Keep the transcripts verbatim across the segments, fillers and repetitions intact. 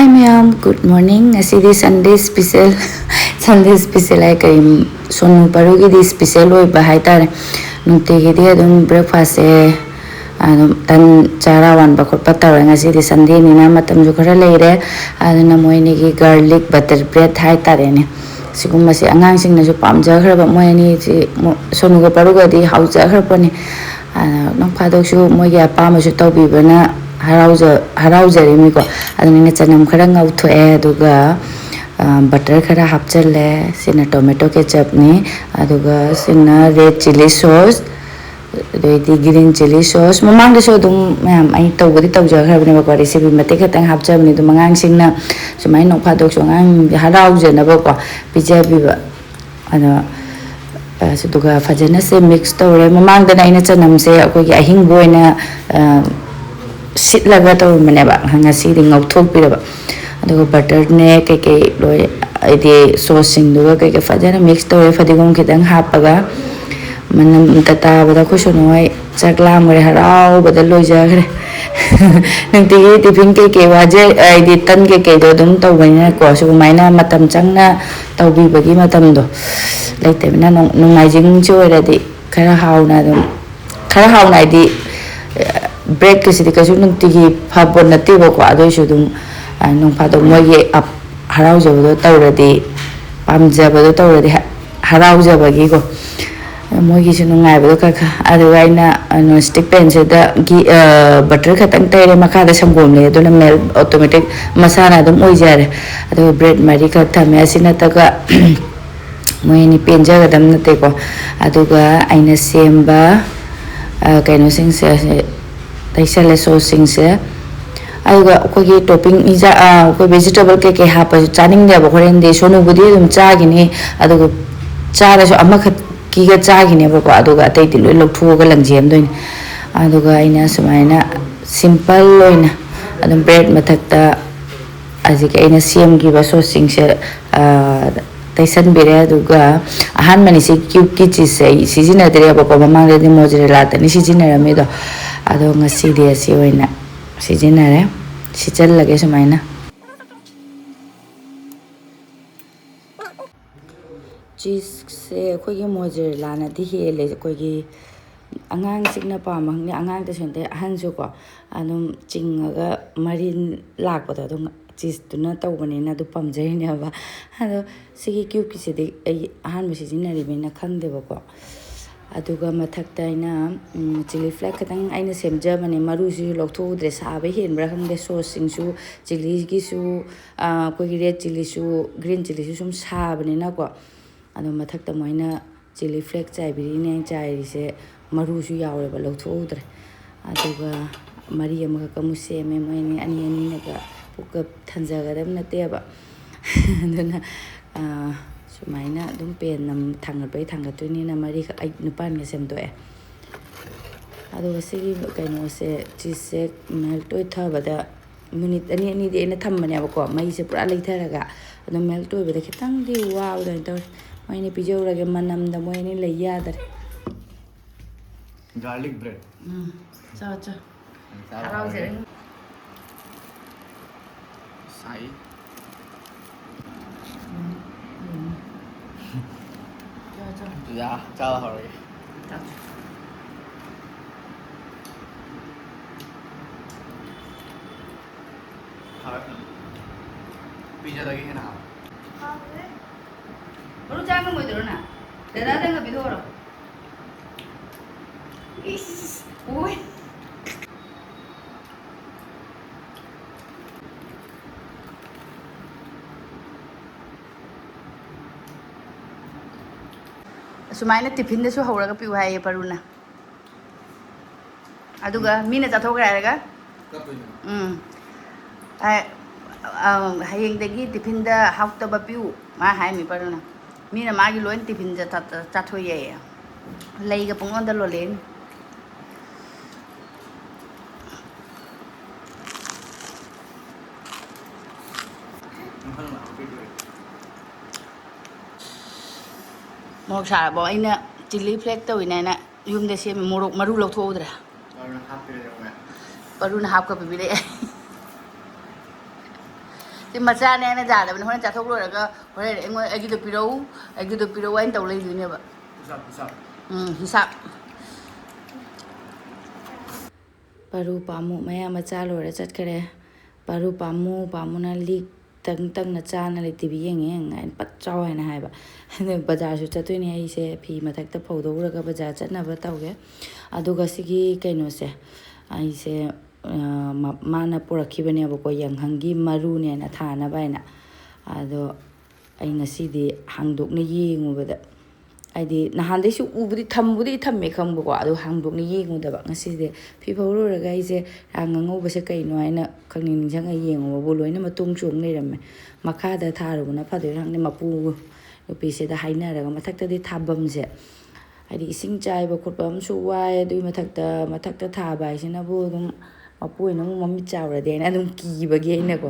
ꯃꯌꯥꯝ, good morning. ꯉꯁꯤꯗꯤ Sunday special꯫ Sunday special ꯍꯥꯏ ꯀꯔꯤ, ꯁꯣꯅꯨ ꯄꯔꯨꯒꯤꯗꯤ special ꯑꯣꯏꯕ ꯍꯥꯏꯇꯥꯔꯦ꯫ ꯅꯨꯡꯇꯤꯒꯤꯗꯤ ꯑꯗꯨꯝ breakfast ꯁꯦ ꯑꯗꯨꯝ ꯇꯟ ꯆꯥꯔꯥ ꯋꯥꯟꯕ ꯈꯣꯠꯄ ꯇꯧꯔꯦ꯫ ꯉꯁꯤꯗꯤ Sunday ꯅꯤꯅ ꯃꯇꯝꯁꯨ ꯈꯔ ꯂꯩꯔꯦ, ꯑꯗꯨꯅ ꯃꯣꯏ ꯑꯅꯤꯒꯤ garlic butter bread ꯍꯥꯏꯇꯥꯔꯦꯅꯦ꯫ ꯁꯤꯒꯨꯝꯕꯁꯦ ꯑꯉꯥꯡꯁꯤꯡꯅꯁꯨ ꯄꯥꯝꯖꯈ꯭ꯔꯕ, ꯃꯣꯏ ꯑꯅꯤꯁꯤ ꯃꯣ-, ꯁꯣꯅꯨꯒ ꯄꯔꯨꯒꯗꯤ ꯍꯥꯎꯖꯈ꯭ꯔ ꯄꯣꯠꯅꯤ꯫ ꯑꯗ ꯅꯣꯡ ꯐꯥꯗꯣꯛꯁꯨ ꯃꯣꯏꯒꯤ ꯑꯄꯥꯝꯕꯁꯨ ꯇꯧꯕꯤꯕꯅ ꯍꯔꯥꯎꯖ-, ꯍꯔꯥꯎꯖꯔꯤꯕꯅꯤꯀꯣ꯫ ꯑꯗꯨꯅ ꯑꯩꯅ ꯆꯅꯝ ꯈꯔ ꯉꯧꯊꯣꯛꯑꯦ, ꯑꯗꯨꯒ, ꯑ, butter ꯈꯔ ꯍꯥꯞꯆꯜꯂꯦ꯫ ꯁꯤꯅ tomato ketchup ꯅꯤ, ꯑꯗꯨꯒ ꯁꯤꯅ red chilli sauce, ꯑꯗꯩꯗꯤ green chilli sauce꯫ ꯃꯃꯥꯡꯗꯁꯨ ꯑꯗꯨꯝ ꯃꯌꯥꯝ ꯑꯩ ꯇꯧꯕꯗꯤ ꯇꯧꯖꯈ꯭ꯔꯕꯅꯦꯕꯀꯣ, recipe ꯃꯇꯦꯛ ꯈꯛꯇꯪ ꯍꯥꯞꯆꯕꯅꯦ꯫ ꯑꯗꯣ ꯑꯉꯥꯡꯁꯤꯡꯅ ꯁꯨꯃꯥꯏꯅ ꯅꯣꯡ ꯐꯥꯗꯣꯛꯁꯨ ꯑꯉꯥꯡ ꯍꯔꯥꯎꯖꯅꯕꯀꯣ ꯄꯤꯖꯕꯤꯕ꯫ ꯑꯗꯣ, ꯑ, ꯑꯗꯨꯒ ꯐꯖꯅꯁꯦ mix ꯇꯧꯔꯦ꯫ ꯃꯃꯥꯡꯗꯅ ꯑꯩꯅ ꯆꯅꯝꯁꯦ ꯑꯩꯈꯣꯏꯒꯤ ꯑꯍꯤꯡꯕ ꯑꯣꯏꯅ, ꯑ, ꯁꯤꯠꯂꯒ ꯇꯧꯔꯝꯕꯅꯦꯕ, ꯉꯁꯤꯗꯤ ꯉꯧꯊꯣꯛꯄꯤꯔꯕ꯫ ꯑꯗꯨꯒ butter ꯅꯦ ꯀꯩꯀꯩ ꯂꯣꯏ, ꯍꯥꯏꯗꯤ sauce ꯁꯤꯡꯗꯨꯒ ꯀꯩꯀꯩ ꯐꯖꯅ mix ꯇꯧꯔꯦ, ꯐꯗꯤꯒꯣꯝ ꯈꯤꯇꯪ ꯍꯥꯞꯄꯒ꯫ ꯃꯅꯝ ꯑꯝꯇ ꯇꯥꯕꯗ ꯑꯩꯈꯣꯏ ꯁꯣꯅꯨ ꯍꯣꯏ ꯆꯥꯛ ꯂꯥꯝꯈ꯭ꯔꯦ, ꯍꯔꯥꯎꯕꯗ ꯂꯣꯏꯖꯈ꯭ꯔꯦ꯫ ꯅꯨꯡꯇꯤꯒꯤ tiffin ꯀꯩꯀꯩ ꯋꯥꯖ-, ꯍꯥꯏꯗꯤ ꯇꯟ ꯀꯩꯀꯩꯗꯣ ꯑꯗꯨꯝ ꯇꯧꯕꯅꯤꯅꯀꯣ, ꯁꯨꯃꯥꯏꯅ ꯃꯇꯝ ꯆꯪꯅ ꯇꯧꯕꯤꯕꯒꯤ ꯃꯇꯝꯗꯣ ꯂꯩꯇꯕꯅꯤꯅ, ꯅꯣꯡ-, ꯅꯣꯡꯃꯥꯏꯖꯤꯡꯁꯨ ꯑꯣꯏꯔꯗꯤ ꯈꯔ ꯍꯥꯎꯅ ꯑꯗꯨꯝ, ꯈꯔ ꯍꯥꯎꯅ ꯍꯥꯏꯗꯤ, bread ꯀꯁꯤꯗꯤ ꯀꯩꯁꯨ ꯅꯨꯡꯇꯤꯒꯤ ꯐꯕ ꯅꯠꯇꯦꯕꯀꯣ, ꯑꯗꯨ ꯑꯣꯏꯁꯨ ꯑꯗꯨꯝ, ꯑ, ꯅꯣꯡ ꯐꯥꯗꯣꯛ ꯃꯣꯏꯒꯤ ꯑꯞ-, ꯍꯔꯥꯎꯖꯕꯗꯣ ꯇꯧꯔꯗꯤ, ꯄꯥꯝꯖꯕꯗꯣ ꯇꯧꯔꯗꯤ ꯍ-, ꯍꯔꯥꯎꯖꯕꯒꯤꯀꯣ, ꯃꯣꯏꯒꯤꯁꯨ ꯅꯨꯡꯉꯥꯏꯕꯗꯣ ꯈꯔ ꯈꯔ꯫ ꯑꯗꯨꯒ ꯑꯩꯅ, ꯑ, non stick pan ꯁꯤꯗ ꯘꯤ, ꯑ, butter ꯈꯛꯇꯪ ꯇꯩꯔꯦ, ꯃꯈꯥꯗ ꯁꯪꯒꯣꯝ ꯂꯩ, ꯑꯗꯨꯅ melt automatic ꯃꯁꯥꯅ ꯑꯗꯨꯝ ꯑꯣꯏꯖꯔꯦ꯫ ꯑꯗꯨꯒ bread ꯃꯔꯤꯈꯛ ꯊꯝꯃꯦ, ꯑꯁꯤ ꯅꯠꯇꯒ ꯃꯣꯏ ꯑꯅꯤ ꯄꯦꯟꯖꯒꯗꯕ ꯅꯠꯇꯦꯀꯣ꯫ ꯑꯗꯨꯒ ꯑꯩꯅ ꯁꯦꯝꯕ, ꯑ, ꯀꯩꯅꯣꯁꯤꯡꯁꯦ, ꯇꯩꯁꯜꯂꯦ sauce ꯁꯤꯡꯁꯦ꯫ ꯑꯗꯨꯒ ꯑꯩꯈꯣꯏꯒꯤ topping ꯏꯟꯖꯥ-, ꯑ, ꯑꯩꯈꯣꯏ vegetable ꯀꯩꯀꯩ ꯍꯥꯞꯄꯁꯨ ꯆꯥꯅꯤꯡꯗꯦꯕ꯫ ꯍꯣꯔꯦꯟꯗꯤ ꯁꯣꯅꯨꯕꯨꯗꯤ ꯑꯗꯨꯝ ꯆꯥꯈꯤꯅꯤ, ꯑꯗꯨꯒ ꯆꯥꯔꯁꯨ ꯑꯃꯈꯛꯀꯤꯒ ꯆꯥꯈꯤꯅꯦꯕꯀꯣ, ꯑꯗꯨꯒ ꯑꯇꯩꯗꯤ ꯂꯣꯏ ꯂꯧꯊꯣꯛꯑꯒ ꯂꯪꯖꯦꯝꯗꯣꯏꯅꯤ꯫ ꯑꯗꯨꯒ ꯑꯩꯅ ꯁꯨꯃꯥꯏꯅ simple ꯑꯣꯏꯅ ꯑꯗꯨꯝ bread ꯃꯊꯛꯇ ꯍꯧꯖꯤꯛꯀꯤ ꯑꯩꯅ ꯁꯦꯝꯈꯤꯕ sauce ꯁꯤꯡꯁꯦ, ꯑ, ꯇꯩꯁꯟꯕꯤꯔꯦ꯫ ꯑꯗꯨꯒ ꯑꯍꯥꯟꯕꯅꯤ ꯁꯤ cube ꯀꯤ cheese ꯁꯦ ꯑꯩ ꯁꯤꯖꯤꯟꯅꯗ꯭ꯔꯦꯕꯀꯣ, ꯃꯃꯥꯡꯗꯗꯤ mozzarella ꯇꯅꯤ ꯁꯤꯖꯤꯟꯅꯔꯝꯃꯤꯗꯣ, ꯑꯗꯣ ꯉꯁꯤꯗꯤ ꯑꯁꯤ ꯑꯣꯏꯅ ꯁꯤꯖꯤꯟꯅꯔꯦ꯫ ꯁꯤꯠꯆꯜꯂꯒꯦ ꯁꯨꯃꯥꯏꯅ꯫ ꯆꯤꯁꯁꯦ ꯑꯩꯈꯣꯏꯒꯤ ꯃꯣꯖꯔꯦꯂꯥꯅꯗꯤ ꯍꯦꯜꯂꯦ꯫ ꯑꯩꯈꯣꯏꯒꯤ ꯑꯉꯥꯡꯁꯤꯡꯅ ꯄꯥꯝꯕ ꯈꯪꯗꯦ, ꯑꯉꯥꯡꯗꯁꯨ ꯅꯠꯇꯦ, ꯑꯍꯟꯁꯨꯀꯣ, ꯑꯗꯨꯝ ꯆꯤꯡꯉꯒ ꯃꯔꯤꯟ ꯂꯥꯛꯄꯗꯣ, ꯑꯗꯨꯝ ꯆꯤꯁꯇꯨꯅ ꯇꯧꯕꯅꯤꯅ ꯑꯗꯨ ꯄꯥꯝꯖꯔꯤꯅꯦꯕ꯫ ꯑꯗꯣ ꯁꯤꯒꯤ ꯀ꯭ꯌꯨꯕꯀꯤꯁꯤꯗꯤ ꯑꯩ ꯑꯍꯥꯟꯕ ꯁꯤꯖꯤꯟꯅꯔꯤꯕꯅꯤꯅ ꯈꯪꯗꯦꯕꯀꯣ꯫ ꯑꯗꯨꯒ ꯃꯊꯛꯇ ꯑꯩꯅ ꯆꯤꯂꯤ ꯐ꯭ꯂꯦꯛ ꯈꯤꯇꯪ ꯑꯩꯅ ꯁꯦꯝꯖꯕꯅꯦ, ꯃꯔꯨꯁꯤꯁꯨ ꯂꯧꯊꯣꯛꯎꯗ꯭ꯔꯦ, ꯁꯥꯕ ꯍꯦꯟꯕ꯭ꯔꯥ ꯈꯪꯗꯦ꯫ ꯁꯣꯁꯁꯤꯡꯁꯨ, ꯆꯤꯂꯤꯒꯤꯁꯨ, ꯑꯩꯈꯣꯏꯒꯤ ꯔꯦꯗ ꯆꯤꯂꯤꯁꯨ, ꯒ꯭ꯔꯤꯟ ꯆꯤꯂꯤꯁꯨ ꯁꯨꯝ ꯁꯥꯕꯅꯤꯅꯀꯣ꯫ ꯑꯗꯣ ꯃꯊꯛꯇ ꯃꯣꯏꯅ ꯆꯤꯂꯤ ꯐ꯭ꯂꯦꯛ ꯆꯥꯏꯕꯤꯔꯤꯅꯦ꯫ ꯑꯩꯅ ꯆꯥꯏꯔꯤꯁꯦ ꯃꯔꯨꯁꯨ ꯌꯥꯎꯋꯦꯕ, ꯂꯧꯊꯣꯛꯍꯧꯗ꯭ꯔꯦ꯫ ꯑꯗꯨꯒ ꯃꯔꯤ ꯑꯃꯈꯛ ꯑꯃꯨꯛ ꯁꯦꯝꯃꯦ꯫ ꯃꯣꯏ ꯑꯅꯤ, ꯑꯅꯤ ꯑꯅꯤꯅꯒ ꯄꯨꯛꯀ ꯊꯟꯖꯒꯗꯕ ꯅꯠꯇꯦꯕ꯫ ꯑꯗꯨꯅ, ꯑꯥ, ꯁꯨꯃꯥꯏꯅ ꯑꯗꯨꯝ ꯄꯦꯟ ꯑꯃ ꯊꯥꯡꯒꯠꯄꯩ ꯊꯥꯡꯒꯠꯇꯣꯏꯅꯤꯅ ꯃꯔꯤꯈꯛ ꯑꯩ ꯅꯤꯄꯥꯟꯒ ꯁꯦꯝꯗꯣꯛꯑꯦ꯫ ꯑꯗꯨꯒ ꯁꯤꯒꯤ ꯀꯩꯅꯣꯁꯦ, ꯆꯤꯁꯁꯦ ꯃꯦꯜꯠ ꯑꯣꯏꯊꯕꯗ ꯃꯤꯅꯤꯠ ꯑꯅꯤ ꯑꯅꯤꯗꯤ ꯑꯩꯅ ꯊꯝꯕꯅꯦꯕꯀꯣ, ꯃꯩꯁꯦ ꯄꯨꯔꯥ ꯂꯩꯊꯔꯒ꯫ ꯑꯗꯣ ꯃꯦꯜꯠ ꯑꯣꯏꯕꯗ ꯈꯤꯇꯪꯗꯤ ꯋꯥꯕꯗꯧꯅ ꯇꯧꯔꯦ꯫ ꯃꯣꯏ ꯑꯅꯤ ꯄꯤꯖꯧꯔꯒꯦ, ꯃꯅꯝꯗ ꯃꯣꯏ ꯑꯅꯤ ꯂꯩ ꯌꯥꯗꯔꯦ꯫ Garlic bread. ꯎꯝ, ꯆꯥꯎ, ꯆꯥꯎ꯫ ꯆꯥꯕ ꯍꯔꯥꯎꯖꯔꯦ꯫ ꯍꯧꯔꯒꯦ꯫ ꯁꯥꯏ꯫ ꯎꯝ, ꯎꯝ꯫ ꯆꯥꯎ, ꯆꯥꯎ꯫ ꯌꯥ, ꯆꯥꯕ ꯍꯧꯔꯒꯦ꯫ ꯆꯥꯎ, ꯆꯥꯎ꯫ ꯍꯥꯎꯋꯦ꯫ ꯄꯤꯖꯥꯗꯒꯤ ꯍꯦꯟꯅ ꯍꯥꯎꯋꯦ꯫ ꯍꯥꯎꯋꯦ꯫ ꯃꯔꯨ ꯆꯥ ꯉꯝꯃꯣꯏꯗꯔꯣ ꯅꯪ? ꯗꯗꯥꯗ ꯈꯔ ꯄꯤꯊꯣꯛꯑꯣꯔꯣ? ꯏꯁ, ꯑꯣꯏ꯫ ꯑꯁꯨꯃꯥꯏꯅ ꯇꯤꯐꯤꯟꯗꯁꯨ ꯍꯧꯔꯒ ꯄꯤꯌꯨ ꯍꯥꯏꯌꯦ ꯄꯔꯨꯅ꯫ ꯑꯗꯨꯒ ꯃꯤꯅ ꯆꯥꯊꯣꯛꯈ꯭ꯔꯦ ꯍꯥꯏꯔꯒ? ꯀꯞꯇꯣꯏꯅꯦ꯫ ꯎꯝ꯫ ꯑ, ꯑ, ꯍꯌꯦꯡꯗꯒꯤ ꯇꯤꯐꯤꯟꯗ ꯍꯥꯎꯇꯕ ꯄꯤꯌꯨ, ꯃꯥ ꯍꯥꯏꯃꯤ ꯄꯔꯨꯅ꯫ ꯃꯤꯅ ꯃꯥꯒꯤ ꯂꯣꯏ ꯇꯤꯐꯤꯟ ꯆꯥ-, ꯆꯥ-, ꯆꯥꯊꯣꯛꯑꯦꯌꯦ꯫ ꯂꯩꯒ ꯄꯨꯡꯂꯣꯟꯗ ꯂꯣꯜꯂꯦ꯫ ꯃꯣꯔꯣꯛ ꯁꯥꯔꯕꯣ? ꯑꯩꯅ ꯆꯤꯂꯤ ꯐ꯭ꯂꯦꯛ ꯇꯧꯋꯤꯅꯦꯅ ꯌꯨꯝꯗ ꯁꯦꯝꯃꯦ, ꯃꯣꯔꯣꯛ ꯃꯔꯨ ꯂꯧꯊꯣꯛꯍꯧꯗ꯭ꯔꯦ꯫ ꯄꯔꯨꯅ ꯍꯥꯞꯀ ꯄꯤꯕꯤꯔꯛꯑꯦ꯫ ꯁꯤ ꯃꯆꯥꯅꯦ ꯍꯥꯏꯅ ꯌꯥꯗꯕꯅꯤ꯫ ꯍꯣꯔꯦꯟ ꯆꯥꯊꯣꯛ ꯂꯣꯏꯔꯒ ꯍꯣꯔꯦꯟ ꯑꯩꯉꯣꯟꯗ ꯑꯩꯒꯤꯗꯣ ꯄꯤꯔꯛꯎ, ꯑꯩꯒꯤꯗꯣ ꯄꯤꯔꯛꯎ ꯍꯥꯏꯅ ꯇꯧ ꯂꯩꯗꯣꯏꯅꯦꯕ꯫ ꯍꯤꯁꯥꯞ, ꯍꯤꯁꯥꯞ꯫ ꯎꯝ, ꯍꯤꯁꯥꯞ꯫ ꯄꯥꯔꯨ ꯄꯥꯝꯃꯨ ꯃꯌꯥꯝ ꯃꯆꯥ ꯂꯣꯏꯔ ꯆꯠꯈ꯭ꯔꯦ꯫ ꯄꯥꯔꯨ ꯄꯥꯝꯃꯨ, ꯄꯥꯝꯃꯨꯅ ꯂꯤꯛ ꯇꯪ ꯇꯪꯅ ꯆꯥꯅ ꯂꯩ, "ꯇꯤ ꯚꯤ ꯌꯦꯡꯉꯦ, ꯌꯦꯡꯉꯦ" ꯍꯥꯏꯅ ꯄꯠ ꯆꯥꯎ ꯍꯥꯏꯅ ꯍꯥꯏꯕ꯫ ꯑꯗꯨ ꯕꯖꯥꯔꯁꯨ ꯆꯠꯇꯣꯏꯅꯦ ꯑꯩꯁꯦ, ꯐꯤ ꯃꯊꯛꯇ ꯐꯧꯗꯣꯛꯎꯔꯒ ꯕꯖꯥꯔ ꯆꯠꯅꯕ ꯇꯧꯒꯦ꯫ ꯑꯗꯨꯒ ꯁꯤꯒꯤ ꯀꯩꯅꯣꯁꯦ ꯑꯩꯁꯦ, ꯑ, ꯃ-, ꯃꯥꯅ ꯄꯨꯔꯛꯈꯤꯕꯅꯦꯕꯀꯣ, ꯌꯥꯏꯉꯪꯒꯤ ꯃꯔꯨꯅꯦꯅ ꯊꯥꯅꯕ ꯍꯥꯏꯅ꯫ ꯑꯗꯣ ꯑꯩ ꯉꯁꯤꯗꯤ ꯍꯥꯡꯗꯣꯛꯅ ꯌꯦꯡꯉꯨꯕꯗ, ꯍꯥꯏꯗꯤ ꯅꯍꯥꯟꯗꯩꯁꯨ ꯎꯕꯨꯗꯤ ꯊꯝꯕꯨꯗꯤ ꯊꯝꯃꯦ ꯈꯪꯕꯀꯣ, ꯑꯗꯨ ꯍꯥꯡꯗꯣꯛꯅ ꯌꯦꯡꯉꯨꯗꯕ꯫ ꯉꯁꯤꯗꯤ ꯐꯤ ꯐꯧ ꯂꯣꯏꯔꯒ ꯑꯩꯁꯦ ꯔꯥꯡ ꯑꯉꯧꯕꯁꯦ ꯀꯩꯅꯣ ꯍꯥꯏꯅ ꯈꯪꯅꯤꯡ ꯅꯤꯡꯁꯤꯡꯉ ꯌꯦꯡꯉꯨꯕꯕꯨ ꯂꯣꯏꯅ ꯃꯇꯣꯡ ꯆꯣꯡ ꯂꯩꯔꯝꯃꯦ꯫ ꯃꯈꯥꯗ ꯊꯥꯔꯨꯕꯅ ꯐꯗꯣꯏꯔꯥ ꯈꯪꯗꯦ, ꯃꯄꯨ ꯅꯨꯄꯤꯁꯤꯗ ꯍꯥꯏꯅꯔꯒ꯫ ꯃꯊꯛꯇꯗꯤ ꯊꯥꯐꯝꯁꯦ ꯍꯥꯏꯗꯤ ꯏꯁꯤꯡ ꯆꯥꯏꯕ ꯈꯣꯠꯄ ꯑꯃꯁꯨ ꯋꯥꯏ, ꯑꯗꯨꯒꯤ ꯃꯊꯛꯇ, ꯃꯊꯛꯇ ꯊꯥꯕ ꯍꯥꯏꯁꯤꯅꯕꯨ ꯑꯗꯨꯝ ꯃꯄꯨ ꯑꯣꯏꯅ ꯑꯃꯨꯛ ꯃꯃꯤꯠ ꯆꯥꯎꯔꯗꯤ ꯍꯥꯏꯅ ꯑꯗꯨꯝ ꯀꯤꯕꯒꯤ ꯑꯩꯅꯀꯣ꯫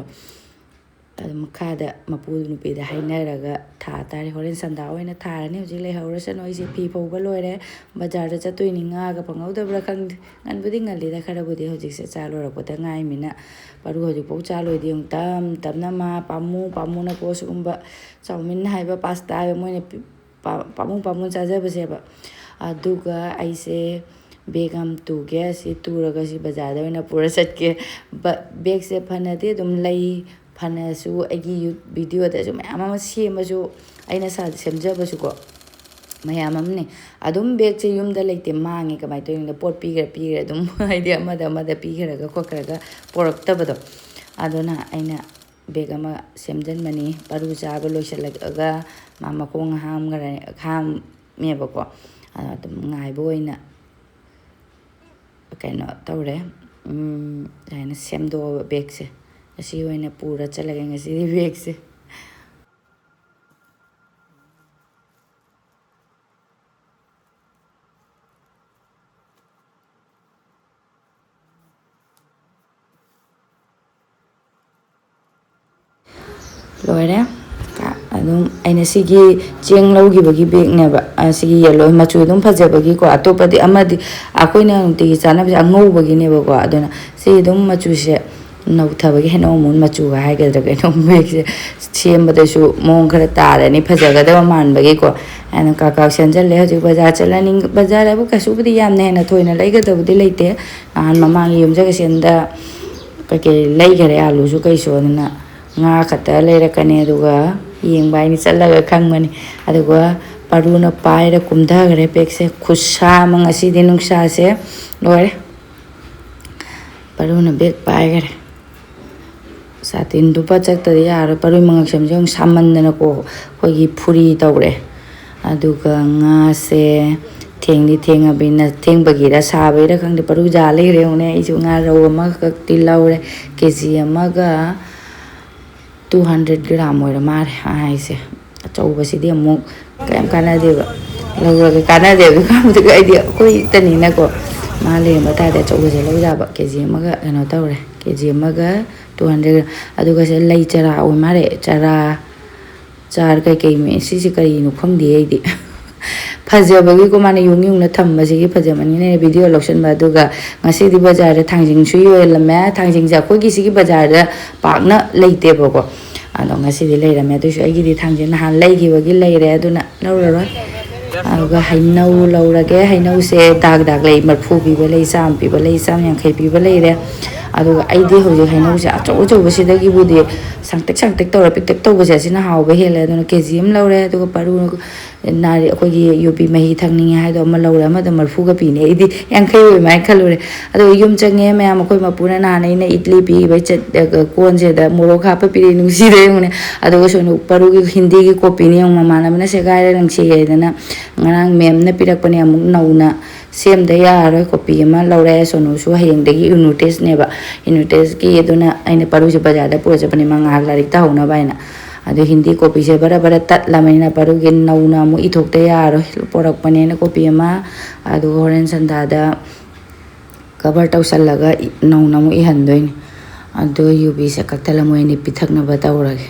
ꯑꯗꯨ ꯃꯈꯥꯗ ꯃꯄꯨ ꯅꯨꯄꯤꯗ ꯍꯥꯏꯅꯔꯒ ꯊꯥ ꯇꯥꯔꯦ꯫ ꯍꯣꯔꯦꯟ ꯁꯟꯗꯥ ꯑꯣꯏꯅ ꯊꯥꯔꯅꯤ꯫ ꯍꯧꯖꯤꯛ ꯂꯩꯍꯧꯔꯁꯅꯨ, ꯑꯩꯁꯦ ꯐꯤ ꯐꯧꯕ ꯂꯣꯏꯔꯦ꯫ ꯕꯖꯥꯔꯗ ꯆꯠꯇꯣꯏꯅꯤ, ꯉꯥꯒ ꯐꯪꯍꯧꯗꯕ꯭ꯔꯥ ꯈꯪꯗꯦ꯫ ꯉꯟꯕꯨꯗꯤ ꯉꯜꯂꯤꯗ ꯈꯔꯕꯨꯗꯤ, ꯍꯧꯖꯤꯛꯁꯦ ꯆꯥ ꯂꯣꯏꯔꯛꯄꯗ ꯉꯥꯏꯃꯤꯅ꯫ ꯄꯥꯔꯨ ꯍꯧꯖꯤꯛꯐꯥꯎ ꯆꯥ ꯂꯣꯏꯗꯦ꯫ ꯑꯃꯨꯛ ꯇꯝ ꯇꯝꯅ ꯃꯥ ꯄꯥꯝꯃꯨ ꯄꯥꯝꯃꯨꯅꯀꯣ ꯁꯤꯒꯨꯝꯕ ꯆꯥꯎꯃꯤꯟ ꯍꯥꯏꯕ ꯄꯥꯁꯇꯥ ꯍꯥꯏꯕ ꯃꯣꯏꯅ ꯄꯤ-, ꯄꯥ-, ꯄꯥꯝꯃꯨ ꯄꯥꯝꯃꯨ ꯆꯥꯖꯕꯁꯦꯕ꯫ ꯑꯗꯨꯒ ꯑꯩꯁꯦ ꯕꯦꯒ ꯑꯃ ꯇꯨꯒꯦ꯫ ꯑꯁꯤ ꯇꯨꯔꯒ ꯁꯤ ꯕꯖꯥꯔꯗ ꯑꯣꯏꯅ ꯄꯨꯔ ꯆꯠꯀꯦ꯫ ꯕ-, ꯕꯦꯒꯁꯦ ꯐꯅꯗꯤ ꯑꯗꯨꯝ ꯂꯩ, ꯐꯅꯁꯨ ꯑꯩꯒꯤ ꯌꯨ-, ꯚꯤꯗꯤꯑꯣꯗꯁꯨ ꯃꯌꯥꯝ ꯑꯃ ꯁꯦꯝꯃꯁꯨ, ꯑꯩꯅ ꯁꯥ-, ꯁꯦꯝꯖꯕꯁꯨꯀꯣ ꯃꯌꯥꯝ ꯑꯃꯅꯦ꯫ ꯑꯗꯨꯝ ꯕꯦꯒꯁꯦ ꯌꯨꯝꯗ ꯂꯩꯇꯦ, ꯃꯥꯡꯉꯦ꯫ ꯀꯃꯥꯏꯅ ꯇꯧꯔꯤꯅꯣ? ꯄꯣꯠ ꯄꯤꯈ꯭ꯔꯦ, ꯄꯤꯈ꯭ꯔꯦ ꯑꯗꯨꯝ ꯍꯥꯏꯗꯤ ꯑꯃꯗ ꯑꯃꯗ ꯄꯤꯈ꯭ꯔꯒ ꯈꯣꯠꯈ꯭ꯔꯒ ꯄꯣꯔꯛꯇꯕꯗꯣ꯫ ꯑꯗꯨꯅ ꯑꯩꯅ ꯕꯦꯒ ꯑꯃ ꯁꯦꯝꯖꯤꯟꯕꯅꯤ꯫ ꯄꯥꯔꯨ ꯆꯥꯕ ꯂꯣꯏꯁꯤꯜꯂꯛꯑꯒ ꯃꯥ ꯃꯈꯣꯡ ꯍꯥꯝꯈ꯭ꯔꯦ, ꯍꯥꯝꯃꯦꯕꯀꯣ꯫ ꯑꯗꯨꯝ ꯉꯥꯏꯕ ꯑꯣꯏꯅ ꯀꯩꯅꯣ ꯇꯧꯔꯦ, ꯎꯝ, ꯀꯩ ꯍꯥꯏꯅꯤ, ꯁꯦꯝꯗꯣꯛꯑꯕ ꯕꯦꯒꯁꯦ꯫ ꯉꯁꯤ ꯑꯣꯏꯅ ꯄꯨꯔ ꯆꯠꯂꯒꯦ ꯉꯁꯤꯗꯤ ꯕꯦꯒꯁꯦ꯫ ꯂꯣꯏꯔꯦ꯫ ꯑꯗꯨꯝ ꯑꯩꯅ ꯁꯤꯒꯤ ꯆꯦꯡ ꯂꯧꯈꯤꯕꯒꯤ ꯕꯦꯒꯅꯦꯕ, ꯑ, ꯁꯤꯒꯤ ꯌꯦꯜꯂꯣ ꯃꯆꯨ ꯑꯗꯨꯝ ꯐꯖꯕꯒꯤꯀꯣ꯫ ꯑꯇꯣꯞꯄꯗꯤ ꯑꯃꯗꯤ ꯑꯩꯈꯣꯏꯅ ꯅꯨꯡꯇꯤꯒꯤ ꯆꯥꯅꯕꯁꯦ ꯑꯉꯧꯕꯒꯤꯅꯦꯕꯀꯣ꯫ ꯑꯗꯨꯅ ꯁꯤ ꯑꯗꯨꯝ ꯃꯆꯨꯁꯦ ꯅꯧꯊꯕꯒꯤ ꯍꯩꯅꯧ ꯑꯃꯨꯟ ꯃꯆꯨꯒ ꯍꯥꯏꯒꯗ꯭ꯔꯥ ꯀꯩꯅꯣ, ꯃꯣꯏꯁꯦ ꯁꯦꯝꯕꯗꯁꯨ ꯃꯑꯣꯡ ꯈꯔ ꯇꯥꯔꯅꯤ, ꯐꯖꯒꯗꯕ ꯃꯥꯟꯕꯒꯤꯀꯣ꯫ ꯑꯩꯅ ꯀꯥꯛ ꯀꯥꯛ ꯁꯦꯝꯖꯜꯂꯦ꯫ ꯍꯧꯖꯤꯛ ꯕꯖꯥꯔ ꯆꯠꯂꯅꯤ꯫ ꯕꯖꯥꯔ ꯍꯥꯏꯕꯨ ꯀꯩꯁꯨꯕꯨꯗꯤ ꯌꯥꯝꯅ ꯍꯦꯟꯅ ꯊꯣꯏꯅ ꯂꯩꯒꯗꯕꯨꯗꯤ ꯂꯩꯇꯦ꯫ ꯅꯍꯥꯟ ꯃꯃꯥꯡꯒꯤ ꯌꯨꯝꯖꯀꯩꯁꯦꯟꯗ ꯀꯩꯀꯩ ꯂꯩꯈꯔꯦ, ꯑꯥꯂꯨꯁꯨ ꯀꯩꯁꯨ, ꯑꯗꯨꯅ ꯉꯥ ꯈꯛꯇ ꯂꯩꯔꯛꯀꯅꯤ꯫ ꯑꯗꯨꯒ ꯌꯦꯡꯕ ꯍꯥꯏꯅ ꯆꯠꯂꯒ ꯈꯪꯕꯅꯤ꯫ ꯑꯗꯨꯒ ꯄꯥꯔꯨꯅ ꯄꯥꯏꯔ ꯀꯨꯝꯊꯈ꯭ꯔꯦ ꯕꯦꯒꯁꯦ꯫ ꯈꯨꯠꯁꯥ ꯑꯃ ꯉꯁꯤꯗꯤ, ꯅꯨꯡꯁꯥꯁꯦ ꯂꯣꯏꯔꯦ꯫ ꯄꯥꯔꯨꯅ ꯕꯦꯒ ꯄꯥꯏꯈꯔꯦ꯫ ꯁꯥꯇꯤꯟ ꯇꯨꯞꯄ ꯆꯠꯇꯗꯤ ꯌꯥꯔꯣꯏ꯫ ꯄꯥꯔꯨꯏ ꯃꯉꯛꯁꯝꯁꯦ ꯑꯃꯨꯛ ꯁꯥꯃꯟꯗꯅꯀꯣ, ꯑꯩꯈꯣꯏꯒꯤ ꯐꯨꯔꯤ ꯇꯧꯔꯦ꯫ ꯑꯗꯨꯒ ꯉꯥꯁꯦ ꯊꯦꯡꯗꯤ ꯊꯦꯡꯉꯕꯅꯤꯅ, ꯊꯦꯡꯕꯒꯤꯔ ꯁꯥꯕꯩꯔ ꯈꯪꯗꯦ, ꯄꯥꯔꯨ ꯌꯥ ꯂꯩꯈ꯭ꯔꯦ꯫ ꯌꯦꯡꯉꯨꯅꯦ, ꯑꯩꯁꯨ ꯉꯥꯔꯧ ꯑꯃꯈꯛꯇꯤ ꯂꯧꯔꯦ꯫ ꯀꯦ ꯖꯤ ꯑꯃꯒ ꯇꯨ ꯍꯟꯗ꯭ꯔꯦꯠ ꯒ꯭ꯔꯥꯝ ꯑꯣꯏꯔ ꯃꯥꯜꯂꯦ ꯃꯥ ꯍꯥꯏꯁꯦ꯫ ꯑꯆꯧꯕꯁꯤꯗꯤ ꯑꯃꯨꯛ ꯀꯌꯥꯝ ꯀꯥꯟꯅꯗꯦꯕ꯫ ꯂꯧꯔꯒ ꯀꯥꯟꯅꯗꯦꯕ꯫ ꯀꯥꯟꯕꯗꯨꯒ ꯑꯩꯗꯤ ꯑꯩꯈꯣꯏ ꯏꯇꯅꯤꯅꯀꯣ, ꯃꯥ ꯂꯩꯔꯝꯕ ꯇꯥꯔꯗꯤ ꯑꯆꯧꯕꯁꯦ ꯂꯧ ꯌꯥꯕ꯫ ꯀꯦ ꯖꯤ ꯑꯃꯒ ꯀꯩꯅꯣ ꯇꯧꯔꯦ, ꯀꯦ ꯖꯤ ꯑꯃꯒ ꯇꯨ ꯍꯟꯗ꯭ꯔꯦꯠ꯫ ꯑꯗꯨꯒ ꯁꯦ ꯂꯩ ꯆꯔꯥ ꯑꯣꯏ ꯃꯥꯜꯂꯦ꯫ ꯆꯔꯥ, ꯆꯥꯔ ꯀꯩꯀꯩ ꯃꯤ-, ꯁꯤꯁꯦ ꯀꯔꯤꯅꯣ ꯈꯪꯗꯦ ꯑꯩꯗꯤ꯫ ꯐꯖꯕꯒꯤꯀꯣ, ꯃꯥꯅ ꯌꯨꯡ ꯌꯨꯡꯅ ꯊꯝꯕꯁꯤꯒꯤ ꯐꯖꯕꯅꯤꯅ ꯚꯤꯗꯤꯑꯣ ꯂꯧꯁꯤꯟꯕ꯫ ꯑꯗꯨꯒ ꯉꯁꯤꯗꯤ ꯕꯖꯥꯔꯗ ꯊꯥꯡꯖꯤꯡꯁꯨ ꯌꯣꯜꯂꯝꯃꯦ꯫ ꯊꯥꯡꯖꯤꯡꯁꯦ ꯑꯩꯈꯣꯏꯒꯤ ꯁꯤꯒꯤ ꯕꯖꯥꯔꯗ ꯄꯥꯛꯅ ꯂꯩꯇꯦꯕꯀꯣ, ꯑꯗꯣ ꯉꯁꯤꯗꯤ ꯂꯩꯔꯝꯃꯦ꯫ ꯑꯗꯨꯏꯁꯨ ꯑꯩꯒꯤꯗꯤ ꯊꯥꯡꯖꯤꯡ ꯅꯍꯥꯟ ꯂꯩꯈꯤꯕꯒꯤ ꯂꯩꯔꯦ, ꯑꯗꯨꯅ ꯂꯧꯔꯔꯣꯏ꯫ ꯑꯗꯨꯒ ꯍꯩꯅꯧ ꯂꯧꯔꯒꯦ꯫ ꯍꯩꯅꯧꯁꯦ ꯗꯥꯛ ꯗꯥꯛ ꯂꯩ, ꯃꯔꯐꯨ ꯄꯤꯕ ꯂꯩ, ꯆꯥꯝꯃ ꯄꯤꯕ ꯂꯩ, ꯆꯥꯝꯃ ꯌꯥꯡꯈꯩ ꯄꯤꯕ ꯂꯩꯔꯦ꯫ ꯑꯗꯨꯒ ꯑꯩꯗꯤ ꯍꯧꯖꯤꯛ ꯍꯩꯅꯧꯁꯦ ꯑꯆꯧ ꯑꯆꯧꯕꯁꯤꯗꯒꯤꯕꯨꯗꯤ ꯁꯥꯡꯇꯛ ꯁꯥꯡꯇꯛ ꯇꯧꯔ ꯄꯤꯛꯇꯛ ꯇꯧꯕꯁꯦ, ꯑꯁꯤꯅ ꯍꯥꯎꯕ ꯍꯦꯜꯂꯦ꯫ ꯑꯗꯨꯅ ꯀꯦ ꯖꯤ ꯑꯃ ꯂꯧꯔꯦ꯫ ꯑꯗꯨꯒ ꯄꯥꯔꯨ ꯅꯥꯔꯤ-, ꯑꯩꯈꯣꯏꯒꯤ ꯌꯨꯕꯤ ꯃꯍꯤ ꯊꯛꯅꯤꯡꯉꯦ ꯍꯥꯏꯗꯣ ꯑꯃ ꯂꯧꯔꯦ, ꯑꯃꯗ ꯃꯔꯐꯨꯒ ꯄꯤꯅꯦ꯫ ꯑꯩꯗꯤ ꯌꯥꯡꯈꯩ ꯑꯣꯏ ꯃꯥꯏꯅ ꯈꯜꯂꯨꯔꯦ꯫ ꯑꯗꯨꯒ ꯌꯨꯝ ꯆꯪꯉꯦ ꯃꯌꯥꯝ, ꯑꯩꯈꯣꯏ ꯃꯄꯨꯅ ꯅꯍꯥꯟ ꯑꯩꯅ ꯏꯗꯂꯤ ꯄꯤꯈꯤꯕꯩ ꯆꯠ-, ꯑ, ꯀꯣꯟꯁꯤꯗ ꯃꯣꯔꯣꯛ ꯍꯥꯞꯄ ꯄꯤꯔꯛꯑꯦ, ꯅꯨꯡꯁꯤꯗꯦ ꯌꯦꯡꯉꯨꯅꯦ꯫ ꯑꯗꯨꯒ ꯁꯣꯅꯨ ꯄꯥꯔꯨꯒꯤ ꯍꯤꯟꯗꯤꯒꯤ ꯀꯣꯄꯤꯅꯤ ꯌꯦꯡꯉꯨ, ꯃꯃꯥꯟꯅꯕꯅ ꯁꯦꯒꯥꯏꯔ ꯅꯨꯡꯁꯤꯌꯦꯗꯅ ꯉꯔꯥꯡ ꯃꯦꯝꯅ ꯄꯤꯔꯛꯄꯅꯦ꯫ ꯑꯃꯨꯛ ꯅꯧꯅ ꯁꯦꯝꯗ ꯌꯥꯔꯔꯣꯏ, ꯀꯣꯄꯤ ꯑꯃ ꯂꯧꯔꯦ꯫ ꯁꯣꯅꯨꯁꯨ ꯍꯌꯦꯡꯗꯒꯤ ꯌꯨꯅꯤꯠ ꯇꯦꯁꯅꯦꯕ, ꯌꯨꯅꯤꯠ ꯇꯦꯁꯀꯤ꯫ ꯑꯗꯨꯅ ꯑꯩꯅ ꯄꯥꯔꯨꯁꯦ ꯕꯖꯥꯔꯗ ꯄꯨꯔ ꯆꯠꯄꯅꯦ, ꯃꯥ ꯉꯥꯏꯍꯥꯛ ꯂꯥꯏꯔꯤꯛ ꯇꯧꯍꯧꯅꯕ ꯍꯥꯏꯅ꯫ ꯑꯗꯨ ꯍꯤꯟꯗꯤ ꯀꯣꯄꯤꯁꯦ ꯕꯔ ꯕꯔ ꯇꯠꯂꯕꯅꯤꯅ ꯄꯥꯔꯨꯒꯤ ꯅꯧꯅ ꯑꯃꯨꯛ ꯏꯊꯣꯛꯇ ꯌꯥꯔꯣꯏ꯫ ꯄꯣꯔꯛꯄꯅꯦꯅ ꯀꯣꯄꯤ ꯑꯃ, ꯑꯗꯨꯒ ꯍꯣꯔꯦꯟ ꯁꯟꯗꯥꯗ ꯀꯕꯔ ꯇꯧꯁꯜꯂꯒ ꯏ-, ꯅꯧꯅ ꯑꯃꯨꯛ ꯏꯍꯟꯗꯣꯏꯅꯤ꯫ ꯑꯗꯣ ꯌꯨꯕꯤꯁꯦ ꯀꯛꯊꯠꯂ ꯃꯣꯏ ꯑꯅꯤ ꯄꯤꯊꯛꯅꯕ ꯇꯧꯔꯒꯦ꯫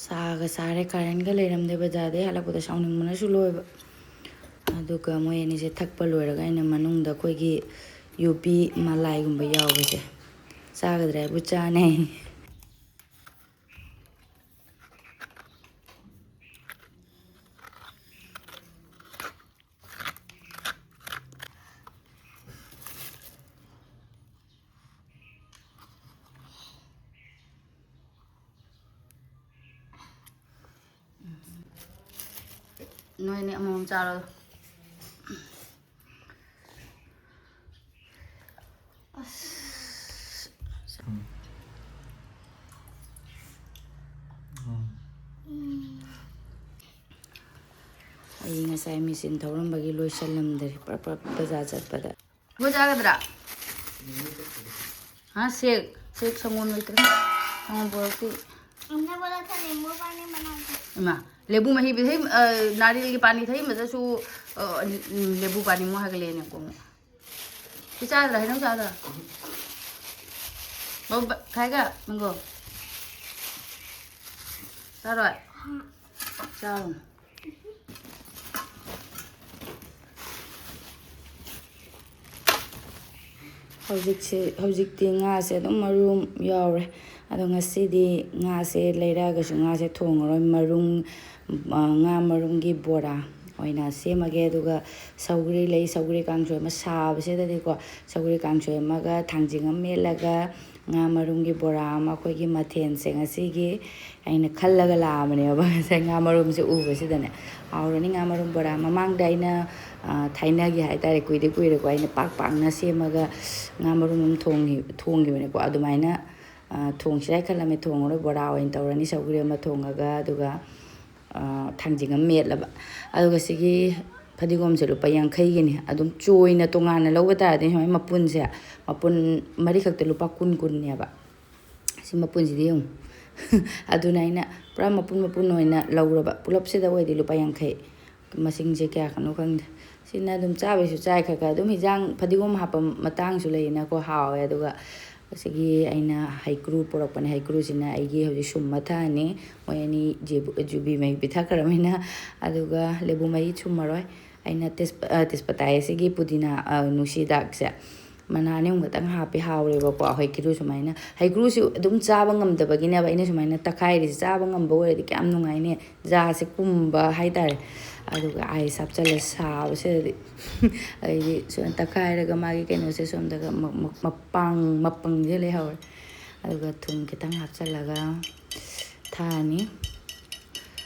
ꯆꯥꯒ ꯆꯥꯔꯦ꯫ ꯀꯥꯔꯟꯒ ꯂꯩꯔꯝꯗꯦ꯫ ꯕꯖꯥꯔꯗꯩ ꯍꯜꯂꯛꯄꯗ ꯁꯥꯎꯅꯤꯡꯕꯅꯁꯨ ꯂꯣꯏꯕ꯫ ꯑꯗꯨꯒ ꯃꯣꯏ ꯑꯅꯤꯁꯦ ꯊꯛꯄ ꯂꯣꯏꯔꯒ ꯑꯩꯅ ꯃꯅꯨꯡꯗ ꯑꯩꯈꯣꯏꯒꯤ ꯌꯨꯕꯤ ꯃꯂꯥꯏꯒꯨꯝꯕ ꯌꯥꯎꯕꯁꯦ ꯆꯥꯒꯗ꯭ꯔꯥ ꯍꯥꯏꯕꯨ ꯆꯥꯅꯩ꯫ ꯅꯣꯏꯅꯤ ꯑꯃꯃꯝ ꯆꯥꯔꯣ꯫ ꯑꯁ꯫ ꯑꯩ ꯉꯁꯥꯏ ꯃꯦꯆꯤꯟ ꯊꯧꯔꯝꯕꯒꯤ ꯂꯣꯏꯁꯜꯂꯝꯗꯔꯦ, ꯄ꯭ꯔꯞ ꯄ꯭ꯔꯞ ꯕꯖꯥꯔ ꯆꯠꯄꯗ꯫ ꯅꯣꯏ ꯆꯥꯒꯗ꯭ꯔꯥ? ꯍꯥ, ꯁꯦꯛ? ꯁꯦꯛ ꯁꯪꯒꯣꯝ ꯂꯩꯇ꯭ꯔꯦ꯫ ꯁꯪꯒꯣꯝ ꯄꯨꯔꯛꯇꯦ꯫ हमने बोला था नींबू पानी बना के। ꯏꯃꯥ, ꯂꯦꯕꯨ ꯃꯍꯤ ꯊꯛꯏ, ꯑ, ꯅꯥꯔꯤꯜꯒꯤ ꯄꯥꯅꯤ ꯊꯛꯏꯃꯗꯁꯨ, ꯑ, ꯎꯝ, ꯂꯦꯕꯨ ꯄꯥꯅꯤ ꯑꯃꯨꯛ ꯍꯥꯏꯒꯠꯂꯛꯑꯦꯅꯦ ꯀꯣ ꯑꯃꯨꯛ꯫ ꯁꯤ ꯆꯥꯒꯗ꯭ꯔꯥ? ꯍꯩꯅꯧ ꯆꯥꯒꯗ꯭ꯔꯥ? ꯕꯕ-, ꯈꯥꯏꯒ, ꯃꯪꯒꯣ꯫ ꯆꯥꯔꯣꯏ? ꯆꯥꯔꯨꯅꯨ꯫ ꯍꯧꯖꯤꯛꯁꯦ, ꯍꯧꯖꯤꯛꯇꯤ ꯉꯥꯁꯦ ꯑꯗꯨꯝ ꯃꯔꯨꯝ ꯌꯥꯎꯔꯦ꯫ ꯑꯗꯣ ꯉꯁꯤꯗꯤ ꯉꯥꯁꯦ ꯂꯩꯔꯛꯑꯒꯁꯨ ꯉꯥꯁꯦ ꯊꯣꯡꯉꯔꯣꯏ꯫ ꯃꯔꯨꯝ, ꯑ, ꯉꯥ ꯃꯔꯨꯝꯒꯤ ꯕꯣꯔꯥ ꯑꯣꯏꯅ ꯁꯦꯝꯃꯒꯦ꯫ ꯑꯗꯨꯒ ꯁꯧꯒ꯭ꯔꯤ ꯂꯩ, ꯁꯧꯒ꯭ꯔꯤ ꯀꯥꯡꯁꯣꯏ ꯑꯃ ꯁꯥꯕꯁꯤꯗꯗꯤꯀꯣ, ꯁꯧꯒ꯭ꯔꯤ ꯀꯥꯡꯁꯣꯏ ꯑꯃꯒ ꯊꯥꯡꯖꯤꯡ ꯑꯃ ꯃꯦꯠꯂꯒ ꯉꯥ ꯃꯔꯨꯝꯒꯤ ꯕꯣꯔꯥ ꯑꯃ, ꯑꯩꯈꯣꯏꯒꯤ ꯃꯊꯦꯜꯁꯦ ꯉꯁꯤꯒꯤ ꯑꯩꯅ ꯈꯜꯂꯒ ꯂꯥꯛꯑꯕꯅꯦꯕ꯫ ꯉꯁꯥꯏ ꯉꯥ ꯃꯔꯨꯝꯁꯦ ꯎꯕꯁꯤꯗꯅꯦ꯫ ꯍꯥꯎꯔꯅꯤ ꯉꯥ ꯃꯔꯨꯝ ꯕꯣꯔꯥ꯫ ꯃꯃꯥꯡꯗ ꯑꯩꯅ, ꯑ, ꯊꯥꯏꯅꯒꯤ ꯍꯥꯏꯇꯥꯔꯦ, ꯀꯨꯏꯗꯤ ꯀꯨꯏꯔꯦꯀꯣ, ꯑꯩꯅ ꯄꯥꯛ ꯄꯥꯛꯅ ꯁꯦꯝꯃꯒ ꯉꯥ ꯃꯔꯨꯝ ꯑꯃ ꯊꯣꯡꯉꯤ-, ꯊꯣꯡꯈꯤꯕꯅꯦꯀꯣ꯫ ꯑꯗꯨꯃꯥꯏꯅ, ꯑ, ꯊꯣꯡꯁꯤꯔꯥ ꯈꯜꯂꯝꯃꯦ꯫ ꯊꯣꯡꯉꯔꯣꯏ, ꯕꯣꯔꯥ ꯑꯣꯏꯅ ꯇꯧꯔꯅꯤ꯫ ꯁꯧꯒ꯭ꯔꯤ ꯑꯃ ꯊꯣꯡꯉꯒ, ꯑꯗꯨꯒ, ꯑ, ꯊꯥꯡꯖꯤꯡ ꯑꯃ ꯃꯦꯠꯂꯕ꯫ ꯑꯗꯨꯒ ꯁꯤꯒꯤ ꯐꯗꯤꯒꯣꯝꯁꯦ ꯂꯨꯄꯥ ꯌꯥꯡꯈꯩꯒꯤꯅꯤ꯫ ꯑꯗꯨꯝ ꯆꯣꯏꯅ ꯇꯣꯉꯥꯟꯅ ꯂꯧꯕ ꯇꯥꯔꯗꯤ ꯁꯨꯃꯥꯏꯅ ꯃꯄꯨꯟꯁꯦ, ꯃꯄꯨꯟ ꯃꯔꯤꯈꯛꯇ ꯂꯨꯄꯥ ꯀꯨꯟ ꯀꯨꯟꯅꯦꯕ꯫ ꯁꯤ ꯃꯄꯨꯟꯁꯤꯗꯤ ꯌꯦꯡꯉꯨ꯫ ꯑꯗꯨꯅ ꯑꯩꯅ ꯄꯨꯔꯥ ꯃꯄꯨꯟ ꯃꯄꯨꯟ ꯑꯣꯏꯅ ꯂꯧꯔꯕ꯫ ꯄꯨꯂꯞꯁꯤꯗ ꯑꯣꯏꯗꯤ ꯂꯨꯄꯥ ꯌꯥꯡꯈꯩ꯫ ꯃꯁꯤꯡꯁꯦ ꯀꯌꯥ ꯀꯩꯅꯣ ꯈꯪꯗꯦ꯫ ꯁꯤꯅ ꯑꯗꯨꯝ ꯆꯥꯕꯩꯁꯨ ꯆꯥꯏ ꯈꯔ ꯈꯔ꯫ ꯑꯗꯨꯝ ꯍꯤꯟꯖꯥꯡ ꯐꯗꯤꯒꯣꯝ ꯍꯥꯞꯄ ꯃꯇꯥꯡꯁꯨ ꯂꯩꯌꯦꯅꯀꯣ, ꯍꯥꯎꯋꯦ꯫ ꯑꯗꯨꯒ, ꯑꯁꯤꯒꯤ ꯑꯩꯅ ꯍꯩꯀ꯭ꯔꯨ ꯄꯨꯔꯛꯄꯅꯦ꯫ ꯍꯩꯀ꯭ꯔꯨꯁꯤꯅ ꯑꯩꯒꯤ ꯍꯧꯖꯤꯛ ꯁꯨꯝꯕ ꯊꯛꯑꯅꯤ꯫ ꯃꯣꯏ ꯑꯅꯤ ꯖꯦꯕꯨ-, ꯖꯨꯕꯤ ꯃꯍꯤ ꯄꯤꯊꯛꯈ꯭ꯔꯕꯅꯤꯅ꯫ ꯑꯗꯨꯒ ꯂꯦꯕꯨ ꯃꯍꯤ ꯁꯨꯝꯃꯔꯣꯏ꯫ ꯑꯩꯅ ꯇꯦꯖꯄ-, ꯑ, ꯇꯦꯖꯄꯇꯥ ꯍꯥꯏ, ꯑꯁꯤꯒꯤ ꯄꯨꯗꯤꯅꯥ, ꯑ, ꯅꯨꯡꯁꯤ ꯍꯤꯗꯥꯛꯁꯦ ꯃꯅꯥ ꯑꯅꯤ ꯑꯍꯨꯝ ꯈꯛꯇꯪ ꯍꯥꯞꯄꯦ, ꯍꯥꯎꯔꯦꯕꯀꯣ꯫ ꯍꯩꯀ꯭ꯔꯨ ꯁꯨꯃꯥꯏꯅ, ꯍꯩꯀ꯭ꯔꯨꯁꯤ ꯑꯗꯨꯝ ꯆꯥꯕ ꯉꯝꯗꯕꯒꯤꯅꯦꯕ ꯑꯩꯅ ꯁꯨꯃꯥꯏꯅ ꯇꯛꯈꯥꯏꯔꯤꯁꯦ꯫ ꯆꯥꯕ ꯉꯝꯕ ꯑꯣꯏꯔꯗꯤ ꯀꯌꯥꯝ ꯅꯨꯡꯉꯥꯏꯅꯤ꯫ ꯖꯥꯁꯦ ꯀꯨꯝꯕ ꯍꯥꯏꯇꯥꯔꯦ꯫ ꯑꯗꯨꯒ ꯑꯥꯏꯁ ꯍꯥꯞꯆꯜꯂꯦ ꯁꯥꯕꯁꯤꯗꯗꯤ꯫ ꯑꯗꯩꯗꯤ ꯁꯨꯃꯥꯏꯅ ꯇꯛꯈꯥꯏꯔꯒ ꯃꯥꯒꯤ ꯀꯩꯅꯣꯁꯦ ꯁꯣꯝꯗꯒ ꯃ-, ꯃ-, ꯃꯄꯥꯡ, ꯃꯄꯪꯁꯦ ꯂꯩꯍꯧꯔꯦ꯫ ꯑꯗꯨꯒ ꯊꯨꯝ ꯈꯤꯇꯪ ꯍꯥꯞꯆꯜꯂꯒ ꯊꯥꯛꯑꯅꯤ꯫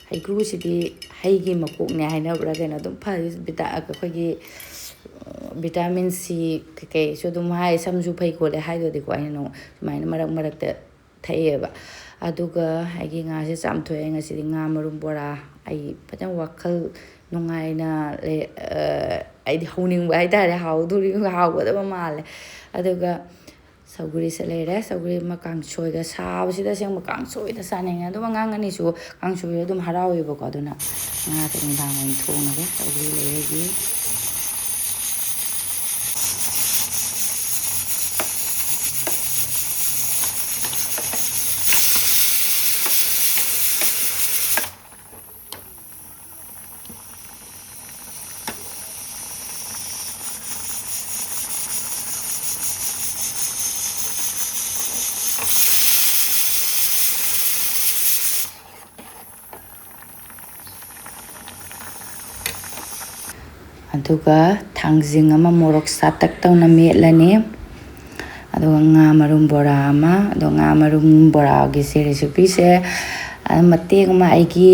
ꯍꯩꯀ꯭ꯔꯨꯁꯤꯗꯤ ꯍꯩꯒꯤ ꯃꯀꯣꯛꯅꯦ ꯍꯥꯏꯅꯕ꯭ꯔꯥ ꯀꯩꯅꯣ, ꯑꯗꯨꯝ ꯐ-, ꯚꯤꯇꯥ-, ꯑꯩꯈꯣꯏꯒꯤ ꯚꯤꯇꯥꯃꯤꯟ ꯁꯤ ꯀꯩꯀꯩꯁꯨ ꯑꯗꯨꯝ ꯍꯥꯏ, ꯁꯝꯁꯨ ꯐꯩ ꯈꯣꯠꯂꯦ ꯍꯥꯏꯗꯨꯗꯤꯀꯣ꯫ ꯑꯩꯅ ꯅꯣꯡ-, ꯁꯨꯃꯥꯏꯅ ꯃꯔꯛ ꯃꯔꯛꯇ ꯊꯛꯑꯦꯕ꯫ ꯑꯗꯨꯒ ꯑꯩꯒꯤ ꯉꯥꯁꯦ ꯆꯥꯝꯊꯣꯛꯑꯦ꯫ ꯉꯁꯤꯗꯤ ꯉꯥ ꯃꯔꯨꯝ ꯕꯣꯔꯥ꯫ ꯑꯩ ꯐꯖꯅ ꯋꯥꯈꯜ ꯅꯨꯡꯉꯥꯏꯅ ꯂꯩ-, ꯑ, ꯑꯩꯗꯤ ꯍꯧꯅꯤꯡꯕ ꯍꯥꯏꯇꯥꯔꯦ, ꯍꯥꯎꯗꯣꯔꯤ-, ꯍꯥꯎꯒꯗꯕ ꯃꯥꯜꯂꯦ꯫ ꯑꯗꯨꯒ ꯁꯧꯒ꯭ꯔꯤꯁꯦ ꯂꯩꯔꯦ꯫ ꯁꯧꯒ꯭ꯔꯤ ꯑꯃ ꯀꯥꯡꯁꯣꯏꯒ ꯁꯥꯕꯁꯤꯗ ꯑꯁꯦꯡꯕ ꯀꯥꯡꯁꯣꯏꯗ ꯆꯥꯅꯤꯡꯉꯦ꯫ ꯑꯗꯨꯝ ꯑꯉꯥꯡ ꯑꯅꯤꯁꯨ ꯀꯥꯡꯁꯣꯏ ꯑꯗꯨꯝ ꯍꯔꯥꯎꯋꯦꯕꯀꯣ꯫ ꯑꯗꯨꯅ ꯉꯥꯁꯦ ꯅꯨꯡꯗꯥꯡ ꯑꯣꯏꯅ ꯊꯣꯡꯉꯒꯦ꯫ ꯁꯧꯒ꯭ꯔꯤ ꯂꯩꯔꯗꯤ꯫ ꯑꯗꯨꯒ ꯊꯥꯡꯖꯤꯡ ꯑꯃ ꯃꯣꯔꯣꯛ ꯁꯥꯇꯛ ꯇꯧꯅ ꯃꯦꯠꯂꯅꯤ꯫ ꯑꯗꯨꯒ ꯉꯥ ꯃꯔꯨꯝ ꯕꯣꯔꯥ ꯑꯃ꯫ ꯑꯗꯣ ꯉꯥ ꯃꯔꯨꯝ ꯕꯣꯔꯥꯒꯤꯁꯦ ꯔꯦꯁꯤꯄꯤꯁꯦ, ꯑꯗꯨꯝ ꯃꯇꯦꯛ ꯑꯃ ꯑꯩꯒꯤ,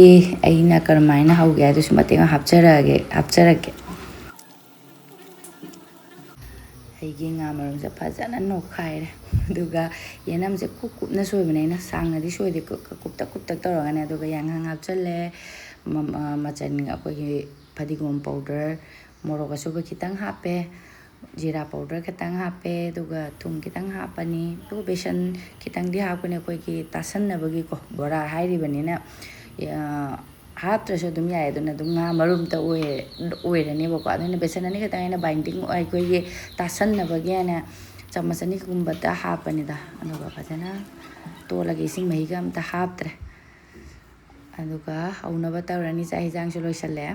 ꯑꯩꯅ ꯀꯔꯝꯍꯥꯏꯅ ꯍꯧꯒꯦ ꯍꯥꯏꯗꯨꯁꯨ ꯃꯇꯦꯛ ꯑꯃ ꯍꯥꯞꯆꯔꯛꯑꯒꯦ, ꯍꯥꯞꯆꯔꯛꯀꯦ꯫ ꯑꯩꯒꯤ ꯉꯥ ꯃꯔꯨꯝꯁꯦ ꯐꯖꯅ ꯅꯣꯛꯈꯥꯏꯔꯦ꯫ ꯑꯗꯨꯒ ꯌꯦꯅꯝꯁꯦ ꯀꯨꯞ ꯀꯨꯞꯅ ꯁꯣꯏꯕꯅꯦ ꯑꯩꯅ, ꯁꯥꯡꯅꯗꯤ ꯁꯣꯏꯗꯦ, ꯀꯨꯞ-, ꯀꯨꯞꯇꯛ ꯀꯨꯞꯇꯛ ꯇꯧꯔꯒꯅꯦ꯫ ꯑꯗꯨꯒ ꯌꯥꯉꯥꯡ ꯍꯥꯞꯆꯜꯂꯦ, ꯃ-, ꯃ-, ꯃꯆꯟ ꯑꯩꯈꯣꯏꯒꯤ ꯐꯗꯤꯒꯣꯝ ꯄꯥꯎꯗꯔ, ꯃꯣꯔꯣꯛ ꯑꯁꯨꯕ ꯈꯤꯇꯪ ꯍꯥꯞꯄꯦ, ꯖꯤꯔꯥ ꯄꯥꯎꯗꯔ ꯈꯤꯇꯪ ꯍꯥꯞꯄꯦ, ꯑꯗꯨꯒ ꯊꯨꯝ ꯈꯤꯇꯪ ꯍꯥꯞꯄꯅꯤ, ꯑꯗꯨꯒ ꯕꯦꯁꯟ ꯈꯤꯇꯪꯗꯤ ꯍꯥꯞꯀꯅꯤ꯫ ꯑꯩꯈꯣꯏꯒꯤ ꯇꯥꯁꯟꯅꯕꯒꯤꯀꯣ, ꯕꯣꯔꯥ ꯍꯥꯏꯔꯤꯕꯅꯤꯅ, ꯑ, ꯍꯥꯞꯇ꯭ꯔꯁꯨ ꯑꯗꯨꯝ ꯌꯥꯏ꯫ ꯑꯗꯨꯅ ꯑꯗꯨꯝ ꯉꯥ ꯃꯔꯨꯝꯇ ꯑꯣꯏꯔꯦ, ꯑꯣꯏꯔꯅꯦꯕꯀꯣ꯫ ꯑꯗꯨꯅ ꯕꯦꯁꯟ ꯑꯅꯤ ꯈꯛꯇꯪ ꯑꯩꯅ ꯕꯥꯏꯟꯗꯤꯡ ꯑꯩꯈꯣꯏꯒꯤ ꯇꯥꯁꯟꯅꯕꯒꯤ ꯍꯥꯏꯅ ꯆꯥꯃꯁ ꯑꯅꯤꯒꯨꯝꯕꯇ ꯍꯥꯞꯄꯅꯤꯗ꯫ ꯑꯗꯨꯒ ꯐꯖꯅ ꯇꯣꯠꯂꯒ ꯏꯁꯤꯡ ꯃꯍꯤꯒ ꯑꯝꯇ ꯍꯥꯞꯇ꯭ꯔꯦ꯫ ꯑꯗꯨꯒ ꯍꯧꯅꯕ ꯇꯧꯔꯅꯤ꯫ ꯆꯥꯛ ꯍꯤꯟꯖꯥꯡꯁꯨ ꯂꯣꯏꯁꯜꯂꯦ꯫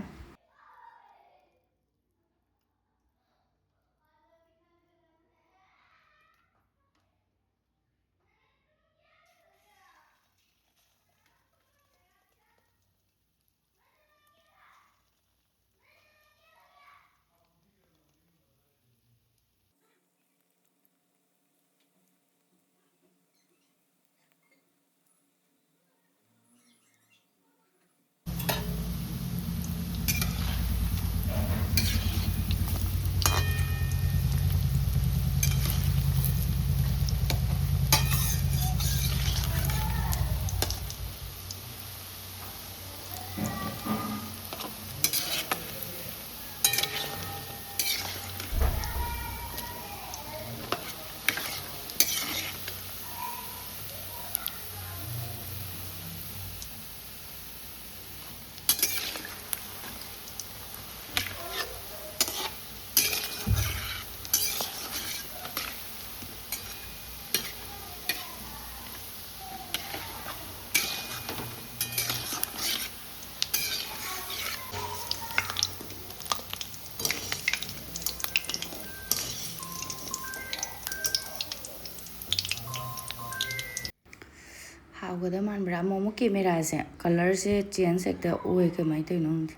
ꯍꯥꯎꯒꯗꯕ ꯃꯥꯟꯕ꯭ꯔꯥ? ꯑꯃꯨꯛ ꯑꯃꯨꯛ ꯀꯦꯃꯦꯔꯥꯁꯦ ꯀꯂꯔꯁꯦ ꯆꯦꯟꯖ ꯍꯦꯛꯇ ꯑꯣꯏ, ꯀꯃꯥꯏꯅ ꯇꯧꯔꯤꯅꯣ ꯈꯪꯗꯦ꯫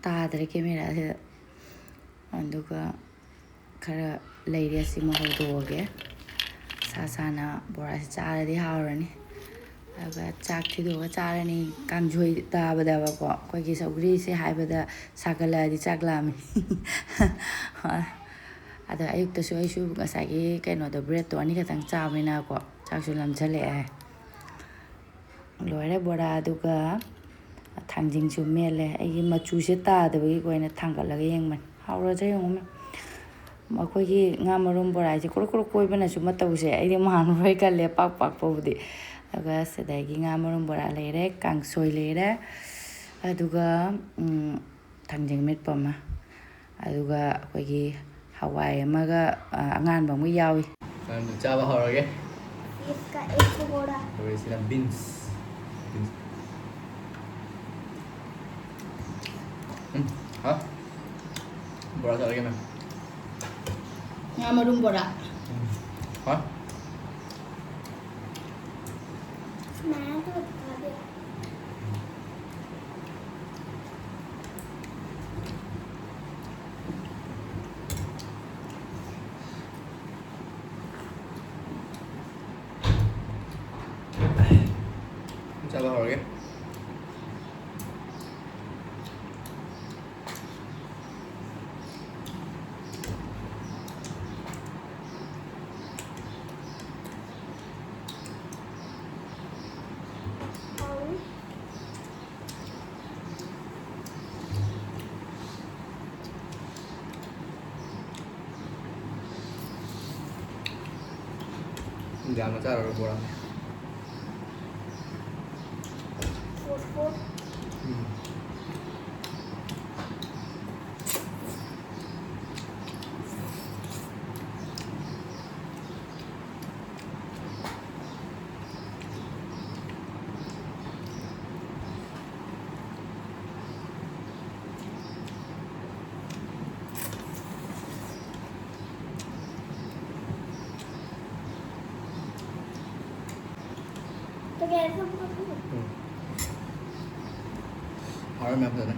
ꯇꯥꯗ꯭ꯔꯦ ꯀꯦꯃꯦꯔꯥꯁꯤꯗ꯫ ꯑꯗꯨꯒ ꯈꯔ ꯂꯩꯔꯦ, ꯑꯁꯤꯃ ꯍꯧꯗꯣꯛꯑꯒꯦ꯫ ꯁꯥ ꯁꯥꯅ ꯕꯣꯔꯥꯁꯤ ꯆꯥꯔꯗꯤ ꯍꯥꯎꯔꯅꯤ꯫ ꯑꯗꯨꯒ ꯆꯥꯛ ꯊꯤꯗꯣꯛꯑꯒ ꯆꯥꯔꯅꯤ꯫ ꯀꯥꯡꯁꯣꯏ ꯇꯥꯕꯗꯕꯀꯣ, ꯑꯩꯈꯣꯏꯒꯤ ꯁꯧꯒ꯭ꯔꯤꯁꯦ ꯍꯥꯏꯕꯗ ꯁꯥꯒꯠꯂꯛꯑꯗꯤ ꯆꯥꯛ ꯂꯥꯝꯃꯤ꯫ ꯍꯣꯏ꯫ ꯑꯗꯣ ꯑꯌꯨꯛꯇꯁꯨ ꯑꯩꯁꯨ ꯉꯁꯥꯏꯒꯤ ꯀꯩꯅꯣꯗꯣ, ꯕ꯭ꯔꯦꯗꯇꯣ ꯑꯅꯤꯈꯛꯇꯪ ꯆꯥꯕꯅꯤꯅꯀꯣ, ꯆꯥꯛꯁꯨ ꯂꯥꯝꯁꯜꯂꯛꯑꯦ꯫ ꯂꯣꯏꯔꯦ ꯕꯣꯔꯥ, ꯑꯗꯨꯒ ꯊꯥꯡꯖꯤꯡꯁꯨ ꯃꯦꯠꯂꯦ꯫ ꯑꯩꯒꯤ ꯃꯆꯨꯁꯦ ꯇꯥꯗꯕꯒꯤ ꯑꯩꯅ ꯊꯥꯡꯒꯠꯂꯒ ꯌꯦꯡꯕꯅꯤ꯫ ꯍꯥꯎꯔꯗ꯭ꯔꯥ ꯌꯦꯡꯉꯨꯅꯦ꯫ ꯃꯈꯣꯏꯒꯤ ꯉꯥ ꯃꯔꯨꯝ ꯕꯣꯔꯥ ꯍꯥꯏꯁꯦ ꯀ꯭ꯔꯣꯛ ꯀ꯭ꯔꯣꯛ ꯀꯣꯏꯕꯅꯁꯨ ꯃꯇꯧꯁꯦ ꯑꯩꯗꯤ ꯃꯥꯟꯅꯔꯣꯏ ꯈꯜꯂꯦ, ꯄꯥꯛ ꯄꯥꯛꯄꯕꯨꯗꯤ꯫ ꯑꯗꯨꯒ ꯁꯤꯗꯒꯤ ꯉꯥ ꯃꯔꯨꯝ ꯕꯣꯔꯥ ꯂꯩꯔꯦ, ꯀꯥꯡꯁꯣꯏ ꯂꯩꯔꯦ, ꯑꯗꯨꯒ, ꯎꯝ, ꯊꯥꯡꯖꯤꯡ ꯃꯦꯠꯄ ꯑꯃ, ꯑꯗꯨꯒ ꯑꯩꯈꯣꯏꯒꯤ ꯍꯋꯥꯏ ꯑꯃꯒ, ꯑ, ꯑꯉꯥꯟꯕ ꯑꯃꯒ ꯌꯥꯎꯏ꯫ ꯃꯌꯥꯝꯗꯨ ꯆꯥꯕ ꯍꯧꯔꯒꯦ꯫ ꯏꯁꯀ ꯑꯦꯛ ꯕꯣꯔꯥ꯫ ꯍꯧꯔꯤꯁꯤꯅ ꯕꯤꯟꯁ꯫ ꯕꯤꯟꯁ꯫ ꯎꯝ, ꯍꯥ? ꯕꯣꯔꯥ ꯆꯥꯔꯒꯦ, ꯃꯦꯝ꯫ ꯉꯥ ꯃꯔꯨꯝ ꯕꯣꯔꯥ꯫ ꯎꯝ, ꯍꯥ? ꯁꯨꯃꯥꯏꯅ ꯇꯧꯔꯒ ꯊꯥꯗꯣꯏꯕ꯫ ꯆꯥꯕ ꯍꯧꯔꯒꯦ꯫ ꯌꯥꯝꯅ ꯆꯥꯔꯔꯣꯏ ꯕꯣꯔꯥ꯫ ꯎꯝ꯫ ꯎꯝ꯫ ꯍꯥꯎꯔꯦ ꯃꯌꯥꯝ ꯐꯖꯅ꯫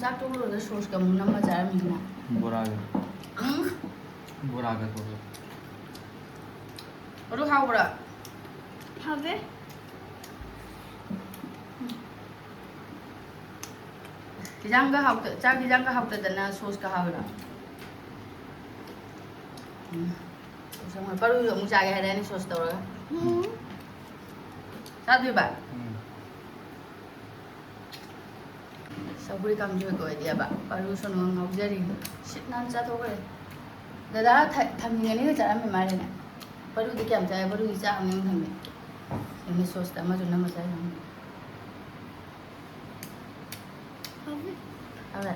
ꯆꯥꯛ ꯇꯣꯛꯂꯨꯔꯒ ꯁꯣꯁꯀ ꯑꯃꯨꯛ ꯅꯝꯃ ꯆꯥꯔꯝꯃꯤꯗꯅ꯫ ꯕꯣꯔꯥꯒ꯫ ꯎꯝ꯫ ꯕꯣꯔꯥꯒ ꯇꯧꯔꯒ꯫ ꯑꯗꯨ ꯍꯥꯎꯕ꯭ꯔꯥ? ꯍꯥꯎꯋꯦ꯫ ꯍꯤꯟꯖꯥꯡꯒ ꯍꯥꯎꯇ ꯆꯥꯛ ꯍꯤꯟꯖꯥꯡꯒ ꯍꯥꯎꯇꯗꯅ ꯁꯣꯁꯀ ꯍꯥꯎꯋꯤꯔꯣ? ꯎꯝ꯫ ꯁꯣꯁ ꯑꯃ ꯄꯔꯨꯁꯨ ꯑꯃꯨꯛ ꯆꯥꯒꯦ ꯍꯥꯏꯔꯛꯑꯅꯤ ꯁꯣꯁ ꯇꯧꯔꯒ꯫ ꯎꯝ꯫ ꯆꯥꯗꯣꯏꯕ? ꯎꯝ꯫ ꯁꯧꯒ꯭ꯔꯤ ꯀꯥꯡꯁꯣꯏꯒ ꯑꯣꯏꯗꯤ ꯌꯥꯕ꯫ ꯄꯔꯨ ꯁꯣꯅꯣ ꯉꯥꯎꯖꯔꯤ꯫ ꯁꯤꯠ ꯅꯥꯟ ꯆꯥꯊꯣꯛꯈ꯭ꯔꯦ꯫ ꯗꯗꯥ ꯊ- ꯊꯝꯅꯤꯡꯉꯅꯤꯒ ꯆꯥꯔꯝꯃꯤ ꯃꯥꯜꯂꯦꯅꯦ꯫ ꯄꯔꯨꯗꯤ ꯀꯌꯥꯝ ꯆꯥꯏ? ꯄꯔꯨꯗꯤ ꯆꯥꯕꯅꯦꯅ ꯈꯪꯗꯦ꯫ ꯑꯦꯝꯃꯤ ꯁꯣꯁꯇ ꯑꯃꯁꯨ ꯅꯝꯃ ꯆꯥꯏ ꯈꯪꯗꯦ꯫ ꯍꯥꯎꯋꯦ꯫ ꯍꯥꯎꯔꯦ?